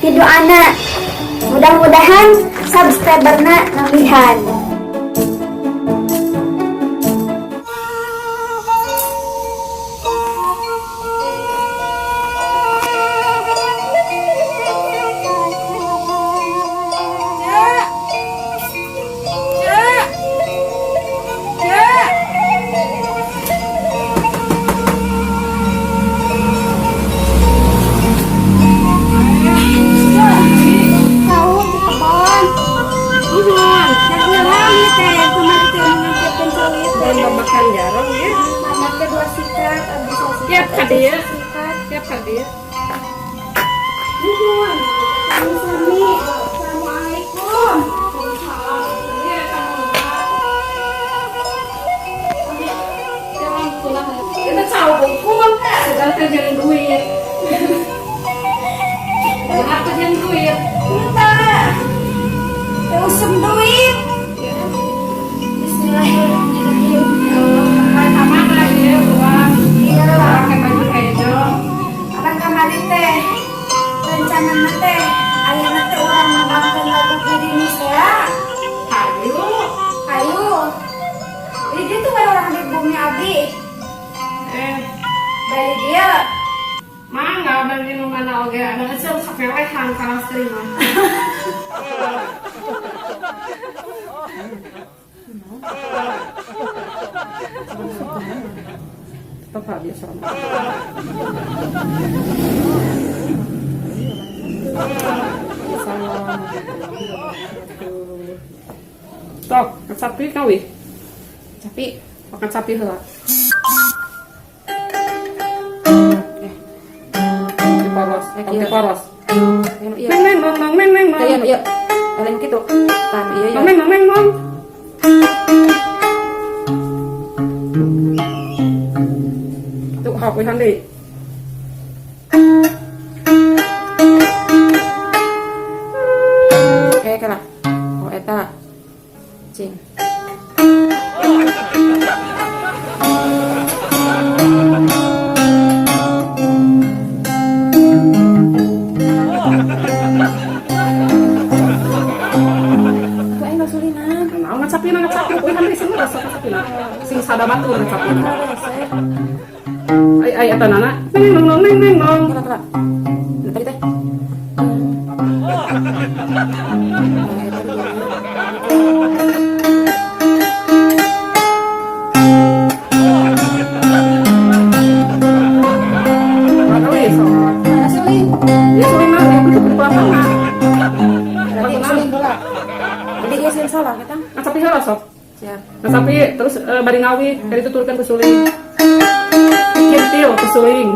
Ti doana. Mudah-mudahan subscriberna nambihan. Cek. Cek. Cek. Tahu di kebon. Nuhun. Yang urang ieu teh kemarin teh ngampekeun cai teh. Dan makan jarang ya. Mama teh dua sikat, abdi sasikat. Tiap ka dieu. Sikat. Tiap ka dieu. Nuhun. Sami-sami. Assalamualaikum. Iya, kamu. Jangan pulang. Kita cau bungkul, segala kerjaan duit. Segala kerjaan duit. Minta. Teh usum duit. Bismillahirrahmanirrahim. Ya Allah. Sama lagi ya, uang. Iya. Pakai baju hijau. Akan kamari teh rencana teh ayeuna teh urang nembangkeun lagu Girimis ya. Hayu. Ayo. Di ditu bae urang di bumi abdi. Eh, Bari dia. Mangga bagi nu mana oge ada kecil sapelehan kalas terima. Tetap biasa. Tok, sapi kawi. Sapi. Makan sapi heula. Eh, Di poros, Eh, di iya. poros. Yang iya. Neng neng nong nong neng neng nong. Kayak iya. Lain gitu. Tan iya Nong iya. neng nong neng nong. Tuh, hak wihan deui. Eh, kala. Oh, eta. Cing. Tuh aing gasulinan. Naon ngacapina ngacapi wihan deui sing rasa ngacapina. Sing sada batur ngacapina. Rese. Ai ai eta nana. Neng nong nong neng neng nong. Kala kala. Nah, tadi teh. Oh, eta dia. Kawi sok. Mana suling? Ya suling mah ya kudu di pelaksanaan. Berarti suling heula. Jadi ieu suling salah kita. Ngacapi heula sok. Siap. Ngacapi terus bari ngawi kali tuturkeun ku suling. Kintil ku suling.